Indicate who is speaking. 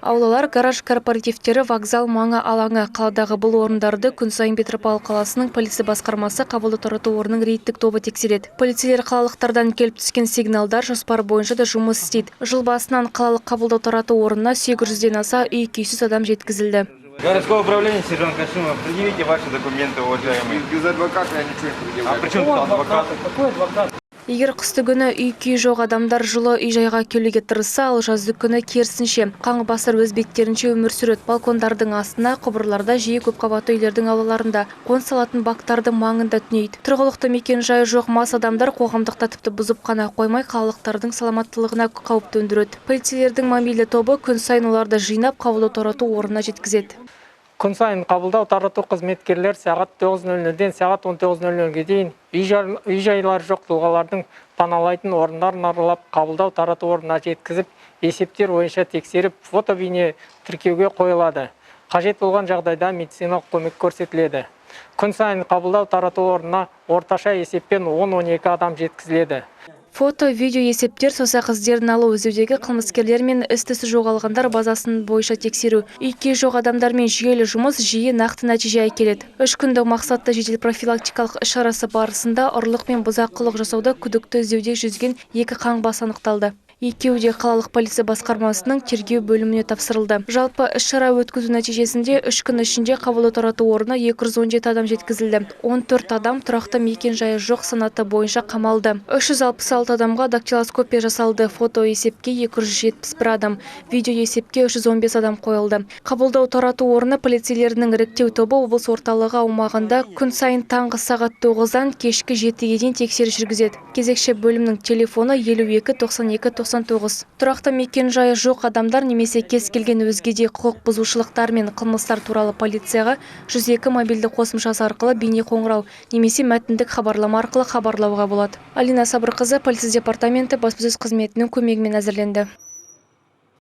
Speaker 1: Аулалар, гараж корпоративтері, вокзал маңы алаңы. Қаладағы бұл орындарды күн сайын Петропавл қаласының полиция басқармасы қабылдау тарату орнының рейдтік тобы тексереді. Полицейлер қалалықтардан келіп түскен сигналдар жоспар бойынша да жұмыс істейді. Жыл басынан қалалық қабылдау тарату орнына 800-ден аса үй күйсіз адам жеткізілді.
Speaker 2: Городское управление, сержант Кашимов, предъявите ваши документы, уважаемые.
Speaker 3: Без адвоката я ничего не предъявляю.
Speaker 2: А при чем тут адвокат?
Speaker 4: Какой адвокат?
Speaker 1: Егер қысты күні үй күйі жоқ адамдар жылы үй жайға келуге тырысса, ал жазды күні керісінше. Қаңғыбастар өз беттерінше өмір сүреді. Балкондардың астына, құбырларда, жиі көпқабатты үйлердің аулаларында, қоныс алатын бактардың маңында түнейді. Тұрғылықты мекен жайы жоқ мас адамдар қоғамдық тәртіпті бұзып қана қоймай, қалалықтардың саламаттылығына қауіп төндіреді. Полицейлердің мобильді тобы күн сайын оларды жинап, қабылдау тарату орнына жеткізеді.
Speaker 4: Күн сайын қабылдау тарату қызметкерлер сағат 9:00-ден сағат 19:00-ге дейін үй жайлары жоқ тұлғалардың паналайтын орындарын аралап, қабылдау тарату орнына жеткізіп, есептер бойынша тексеріп, фото бейне тіркеуге қойылады. Қажет болған жағдайда медициналық көмек көрсетіледі. Күн сайын қабылдау тарату орнына орташа есеппен 10-12 адам жеткізіледі.
Speaker 1: Фото, видео есептер, саусақ іздерін алу, іздеудегі қылмыскерлер мен із-түссіз жоғалғандар базасын бойынша тексеру. Үй күйі жоқ адамдармен жүйелі жұмыс жиі нақты нәтиже әкеледі. 3 күндік мақсатты жедел профилактикалық іс-шарасы барысында ұрлық пен бұзақылық жасауда күдікті іздеуде жүзген 2 қаңғыбас анықталды. Екеуі де қалалық полиция басқармасының тергеу бөліміне тапсырылды. Жалпы іс-шара өткізу нәтижесінде 3 күн ішінде қабылдау тарату орнына 217 адам жеткізілді. 14 адам тұрақты мекен жайы жоқ санаты бойынша қамалды. 366 адамға дактилоскопия жасалды. Фото есепке 271 адам, видео есепке 315 адам қойылды. Қабылдау тарату орны полицейлерінің іріктеу тобы облыс орталығы аумағында күн сайын таңғы сағат 9-дан кешкі 7-ге дейін тексеріс жүргізеді. Кезекші бөлімнің телефоны 52 92 99. Тұрақты мекен жайы жоқ адамдар немесе кез келген өзге де құқық бұзушылықтар мен қылмыстар туралы полицияға 102 мобильді қосымшасы арқылы бейне қоңырау немесе мәтіндік хабарлама арқылы хабарлауға болады. Алина Сабырқызы, полиция департаменті баспасөз қызметінің көмегімен әзірленді.